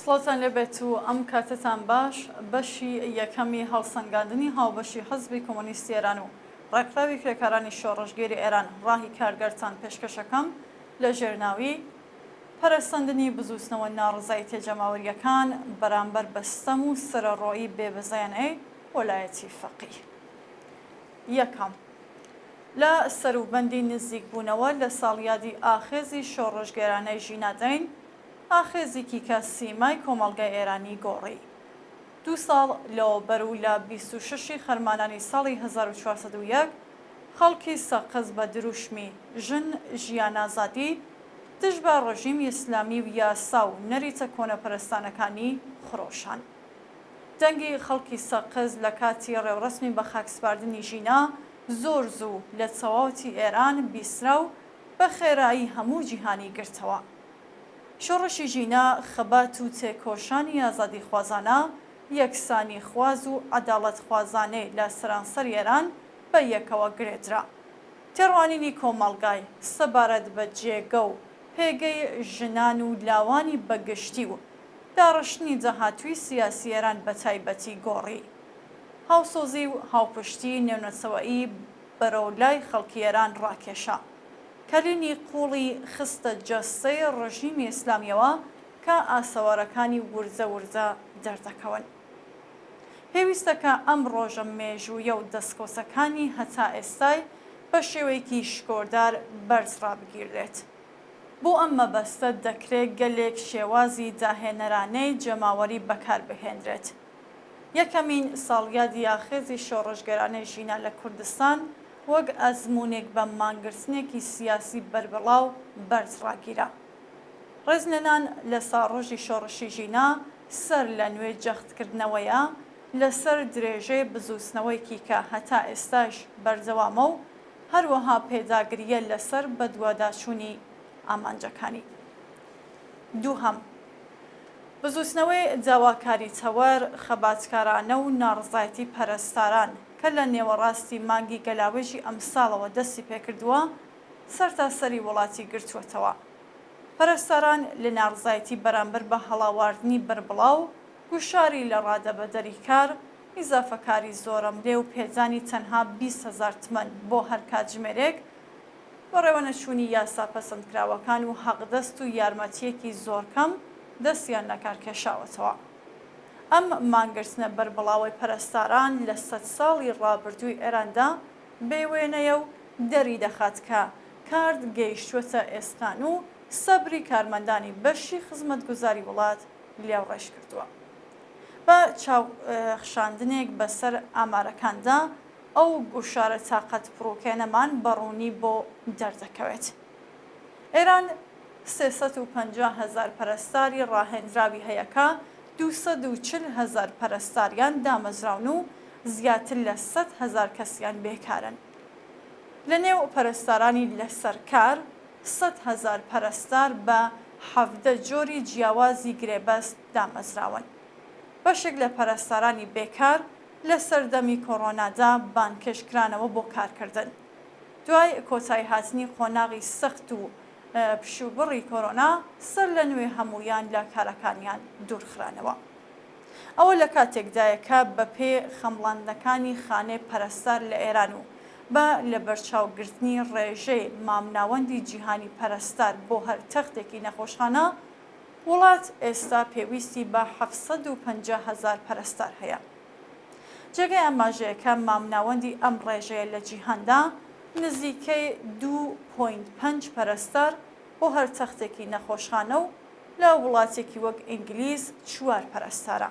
سڵاوتان لێبێت و ئەم کاتەتان باش، بەشی یەکەمی هەڵسەنگاندنی هاوبەشی حزبی کۆمۆنیستی ئێران و ڕێکخراوی کرێکارانی شۆڕشگێری ئێران ڕاهی کارگەرتان پێشکەشەکەم لە ژێر ناوی، پەرەسەندنی بزووتنەوە ناڕەزایەتیە جەماوەرییەکان بەرامبەر بە ستەم و سەرەڕۆیی بێبەزەیانەی وەلایەتی فەقی. یەکەم، لە سەروبەندی نزیکبوونەوە لە ساڵیادی ئاخێزی شۆڕشگێرانەی ژینادەین، ئاخێزیکی کە سیمای کۆمەڵگای ئێرانی گۆڕی. دوو ساڵ لەوەبەر و لە 26 ی خەرمانانی ساڵی 1401 خەڵکی سەقز بە دروشمی، ژن، ژیان، ئازادی، دژ بە ڕژیمی ئیسلامی و یاسا و نەریتە کۆنەپەرستانەکانی خرۆشان. دەنگی خەڵکی سەقز لە کاتی ڕێوڕەسمی بەخاکسپاردنی ژینا زۆر زوو لە تەواوتی ئێران بیسترا و بە خێرایی هەموو جیهانی گرتەوە. شۆڕشی ژینا خەبات و تێکۆشانی ئازادیخوازانە، یەکسانیخواز و عەداڵەتخوازانەی لە سەرانسەری ئێران بە یەکەوە گرێدرا. تێڕوانینی کۆمەڵگای سەبارەت بە جێگە و پێگەی ژنان و لاوانی بە گشتی و داڕشتنی داهاتووی سیاسی ئێران بە تایبەتی گۆڕی. هاوسۆزی و هاوپشتیی نێونەتەوەیی بەرەو لای خەڵکی ئێران ڕاکێشا. کەلینی قووڵی خستە جەستەی ڕژیمی ئیسلامییەوە کە ئاسەوارەکانی وردە وردە دەردەکەون. پێویستە کە ئەم ڕۆژە مێژوویە و دەستکەوتەکانی هەتا ئێستای بە شێوەیەکی شکۆدار بەرز ڕابگیررێت. بۆ ئەم مەبەستە دەکرێ گەلێک شێوازی داهێنەرانەی جەماوەری بەکار بهێنرێت. یەکەمین ساڵیادی ئاخێزی شۆڕشگێرانەی ژینا لە کوردستان وەک ئەزموونێک بە مانگرتنێکی سیاسی بەربڵاو بەرز ڕاگیرا. ڕێزلێنان لە ساڕۆژی شۆڕشی ژینا سەر لە نوێ جەختکردنەوەیە لە سەر درێژەی بزووتنەوەیەکی کە هەتا ئێستاش بەردەوامە و هەروەها پێداگرییە لە سەر بەدواداچوونی ئامانجەکانی. دووهەم، بزووتنەوەی داواکاری تەوەر، خەباتکارانە و ناڕەزایەتی پەرستاران کە لە نێوەڕاستی مانگی گەلاوێژی ئەمساڵەوە دەستی پێکردووە، سەرتاسەری وڵاتی گرتووەتەوە. پەرستاران لە ناڕزایەتی بەرامبەر بە هەڵاواردنی بەربڵاو، گوشاری لە ڕادەبەدەری کار، ئیزافەکاری زۆرەملێ و پێدانی تەنها 20 هەزار تمەن بۆ هەر کاتژمێرێک، بەڕێوەنەچوونی یاسا پەسەندکراوەکان و حەقدەست و یارمەتییەکی زۆر کەم، دەستیان لەکارکێشاوەتەوە. ئەم مانگرتنە بەربڵاوەی پەرستاران لە سەد ساڵی ڕابردووی ئێراندا بێ وێنەیە و دەری دەخات کە کارد گەیشتووەتە ئێسقان و سەبری کارمەندانی بەشی خزمەتگوزاری وڵات لێوڕێژ کردووە. بە چاوخشاندنێک بەسەر ئامارەکاندا ئەو گوشارە تاقەتپڕوکێنەمان بە ڕوونی بۆ دەردەکەوێت. ئێران 350 هەزار پەرستاری ڕاهێنراوی هەیە کە 240 هەزار پەرستاریان دامەزراون و زیاتر لە 100 هەزار کەسیان بێکارن. لە نێو پەرستارانی لەسەر کار، 100 هەزار پەرستار بە 17 جۆری جیاوازی گرێبەست دامەزراون. بەشێک لە پەرستارانی بێکار لە سەردەمی کۆرۆنادا بانگهێشت کرانەوە بۆ کارکردن. دوای کۆتاییهاتنی قۆناغی سەخت و پشووبڕی کۆرۆنا، سەرلەنوێ هەموویان لە کارەکانیان دوورخرانەوە. ئەوە لە کاتێکدایە کە بەپێی خەمڵاندنەکانی خانەی پەرستار لە ئێران و بە لەبەرچاوگرتنی ڕێژەی مامناوەندی جیهانی پەرستار بۆ هەر تەختێکی نەخۆشخانە، وڵات ئێستا پێویستی بە 750 هەزار پەرستار هەیە. جێگەی ئاماژەیە کە مامناوەندی ئەم ڕێژەیە لە جیهاندا نزیکەی 2.5 پەرستار بۆ هەر تەختێکی نەخۆشخانە و لە وڵاتێکی وەک ئینگلیز چوار پەرستارە.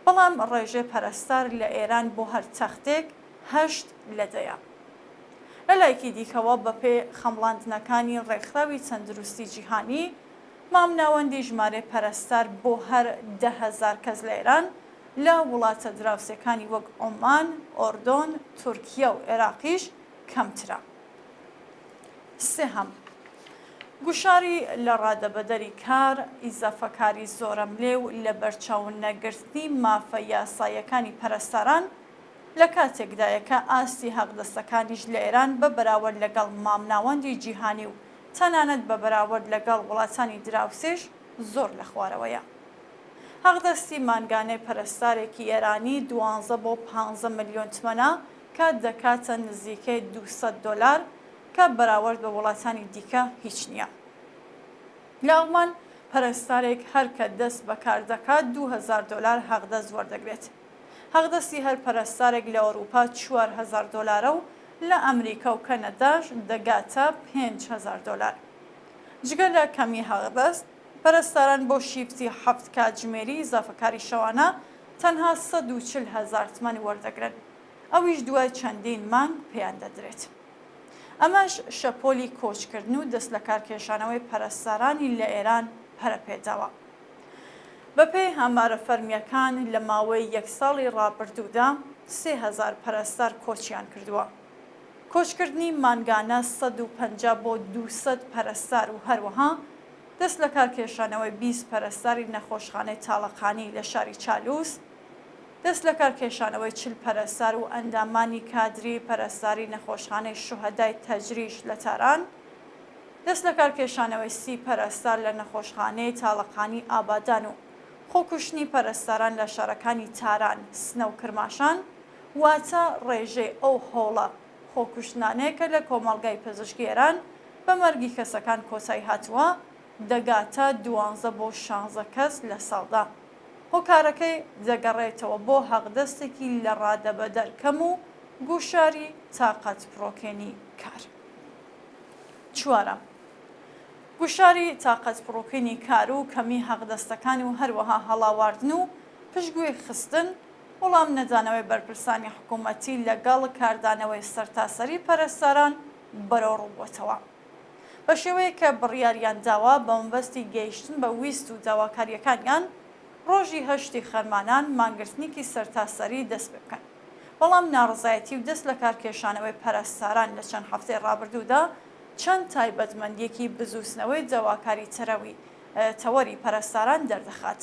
بەڵام ڕێژەی پەرستار لە ئێران بۆ هەر تەختێک هەشت لە دەیە. لە لایەکی دیکەوە بەپێی خەمڵاندنەکانی ڕێکخراوی تەندروستی جیهانی، مامناوەندی ژمارەی پەرستار بۆ هەر 10 هەزار کەس لە ئێران لە وڵاتە دراوسێکانی وەک عومان، ئۆردۆن، تورکیە و عێراقیش کەمترە. سێهەم، گوشاری لەڕادەبەدەری کار، ئیزافەکاری زۆرەملێ و لەبەرچاونەگرتنی مافە یاساییەکانی پەرستاران لە کاتێکدایە کە ئاستی حەقدەستەکانیش لە ئێران بە بەراوەرد لەگەڵ مامناوەندی جیهانی و تەنانەت بە بەراوەرد لەگەڵ وڵاتانی دراوسێش زۆر لە خوارەوەیە. حەقدەستی مانگانەی پەرستارێکی ئێرانی دوانزە بۆ پانزە ملیۆن تمەنە کە دەکاتە نزیکەی 200 دۆلار کە بەراوەرد بە وڵاتانی دیکە هیچ نییە. لە ئەڵمان پەرستارێک هەر کە دەست بە کار دەکات 2000 دۆلار حەقدەست وەردەگرێت. حەقدەستی هەر پەرستارێک لە ئەوروپا 4000 دۆلارە و لە ئەمریکا و کەنەداش دەگاتە 5000 دۆلار. جگە لە کەمی حەقدەست، پەرستاران بۆ شیفتی حەفت کاتژمێری ئیزافەکاری شەوانە تەنها 140 هەزار تمەن وەردەگرن، ئەویش دوای چەندین مانگ پێیان دەدرێت. ئەمەش شەپۆلی کۆچکردن و دەستلەکارکێشانەوەی پەرستارانی لە ئێران پەرەپێداوە. بەپێی ئامارە فەرمییەکان لە ماوەی یەک ساڵی ڕابردوودا 3000 پەرستار کۆچیان کردووە. کۆچکردنی مانگانە 150 بۆ 200 پەرستار و هەروەها دەستلەکارکێشانەوەی 20 پەرستاری نەخۆشخانەی تاڵەقانی لە شاری چالوس، دەستلەکارکێشانەوەی 40 پەرستار و ئەندامانی کادری پەرستاری نەخۆشخانەی شوهەدای تەجریش لە تاران، دەستلەکارکێشانەوەی سی پەرستار لە نەخۆشخانەی تاڵەقانی ئابادان و خۆکوشتنی پەرستاران لە شارەکانی تاران، سنە و کرماشان، واتە ڕێژەی ئەو هەوڵە خۆکوشتنانەیە کە لە کۆمەڵگای پزیشکی ئێران بە مەرگی کەسەکان کۆتایی هاتووە، دەگاتە دوانزە بۆ شانزە کەس لە ساڵدا. هۆکارەکەی دەگەڕێتەوە بۆ حەقدەستێکی لەڕادەبەدەر کەم و گوشاری تاقەتپڕوکێنی کار. چوارەم، گوشاری تاقەتپڕوکێنی کار و کەمی حەقدەستەکان و هەروەها هەڵاواردن و پشتگوێ خستن، وڵام نەدانەوەی بەرپرسانی حکوومەتی لەگەڵ کاردانەوەی سەرتاسەری پەرستاران بەرەوڕوو بووەتەوە. بە شێوەیەک کە بڕیاریان داوە بە مەبەستی گەیشتن بە ویست و داواکارییەکانیان ڕۆژی هەشتی خەرمانان مانگرتنێکی سەرتاسەری دەست پێ بکەن. بەڵام ناڕەزایەتی و دەست لەکارکێشانەوەی پەرستاران لە چەند هەفتەی ڕابردوودا چەند تایبەتمەندییەکی بزووتنەوەی داواکاری تەرەوی تەوەری پەرستاران دەردەخات.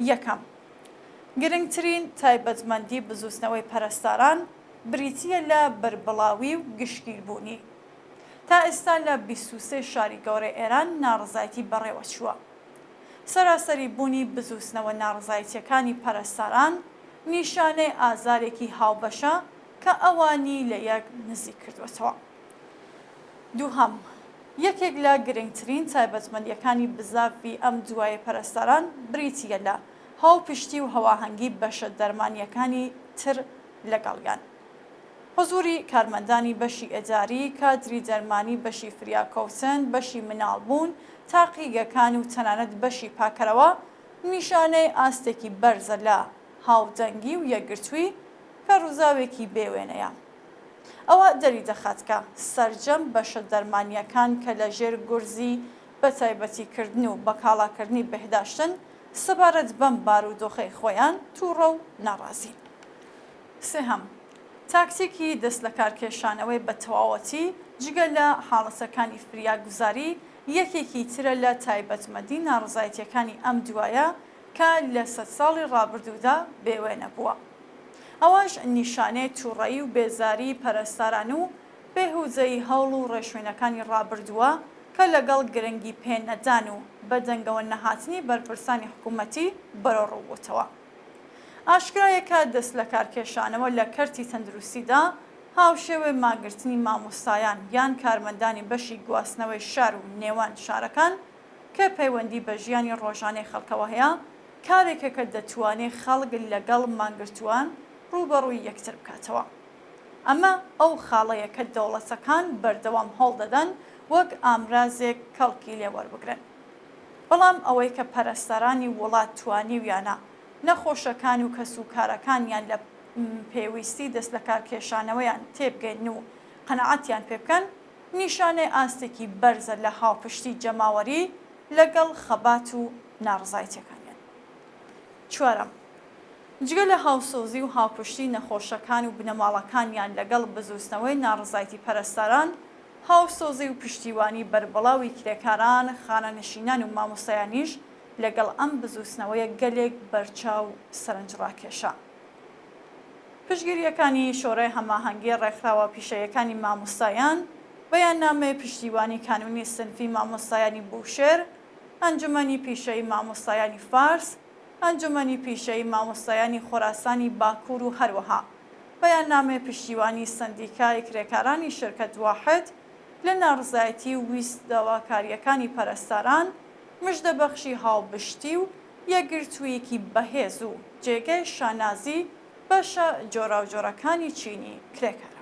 یەکەم، گرنگترین تایبەتمەندی بزووتنەوەی پەرستاران بریتییە لە بەربڵاوی و گشتگیربوونی. تا ئێستا لە 23 شاری گەورەی ئێران ناڕەزایەتی بەڕێوەچووە. سەراسەری بوونی بزووتنەوە ناڕەزایەتییەکانی پەرستاران نیشانەی ئازارێکی هاوبەشە کە ئەوانی لە یەک نزیک کردووەتەوە. دووهەم، یەکێک لە گرنگترین تایبەتمەندییەکانی بزاڤی ئەم دوایەی پەرستاران بریتییە لە هاوپشتی و هەواهەنگی بەشە دەرمانییەکانی تر لەگەڵیان. حزووری کارمەندانی بەشی ئێداری، کادری دەرمانی، بەشی فریاکەوتن، بەشی مناڵبوون، تاقیگەکان و تەنانەت بەشی پاکەرەوە نیشانەی ئاستێکی بەرزە لە هاودەنگی و یەکگرتووی کە ڕووداوێکی بێ وێنەیە. ئەوە دەریدەخات کە سەرجەم بەشە دەرمانییەکان کە لە ژێر گورزی بەتایبەتیکردن و بەکاڵاکردنی بهداشتن سەبارەت بەم بارودۆخەی خۆیان تووڕە و ناڕازین. سێهەم، تاکتیکی دەستلەکارکێشانەوەی بە تەواوەتی، جگە لە حاڵەتەکانی فریاگوزاری، یەکێکی ترە لە تایبەتمەندی ناڕەزایەتییەکانی ئەم دوایە کە لە سەدساڵی ڕابردوودا بێوێنە بووە. ئەوەش نیشانەی تووڕەیی و بێزاریی پەرستاران و بێهوجەیی هەوڵ و ڕێشوێنەکانی ڕابردووە کە لەگەڵ گرنگی پێ نەدان و بەدەنگەوە نەهاتنی بەرپرسانی حکوومەتی بەرەوڕوو بووتەوە. ئاشکرایە کە دەستلەکارکێشانەوە لە کەرتی تەندروستیدا هاوشێوەی مانگرتنی مامۆستایان یان کارمەندانی بەشی گواستنەوەی شار و نێوان شارەکان کە پەیوەندی بە ژیانی ڕۆژانەی خەڵکەوە هەیە، کارێکە کە دەتوانێ خەڵک لەگەڵ مانگرتووان ڕووبەڕووی یەکتر بکاتەوە. ئەمە ئەو خاڵەیە کە دەوڵەتەکان بەردەوام هەوڵ دەدەن وەک ئامرازێک کەڵکی لێ وەربگرن. بەڵام ئەوەی کە پەرستارانی وڵات توانیویانە نەخۆشەکان و کەسوکارەکانیان لە پێویستی دەستلەکارکێشانەوەیان تێبگەینن و قەناعەتیان پێ بکەن، نیشانەی ئاستێکی بەرزە لە هاوپشتی جەماوەری لەگەڵ خەبات و ناڕەزایەتیەکانیان. چوارەم، جگە لە هاوسۆزی و هاوپشتی نەخۆشەکان و بنەماڵەکانیان لەگەڵ بزووتنەوەی ناڕەزایەتی پەرستاران، هاوسۆزی و پشتیوانی بەربڵاوی کرێکاران، خانەنشینان و مامۆستایانیش لەگەڵ ئەم بزووتنەوەیە گەلێک بەرچاو و سەرنجڕاکێشە. پشتگیرییەکانی شۆرای هەماهەنگی ڕێکخراوە پیشەیەکانی مامۆستایان، بەیاننامەی پشتیوانی کانوونی سنفی مامۆستایانی بوشێر، ئەنجومەنی پیشەیی مامۆستایانی فارس، ئەنجومەنی پیشەیی مامۆستایانی خۆراسانی باکوور و هەروەها بەیاننامەی پشتیوانی سەندیکای کرێکارانی شرکت واحد لە ناڕزایەتی و ویست داواکارییەکانی پەرستاران مژدەبەخشی هاوبشتی و یەکگرتوویەکی بەهێز و جێگای شانازی بەشە جۆراوجۆرەکانی چینی کرێکارە.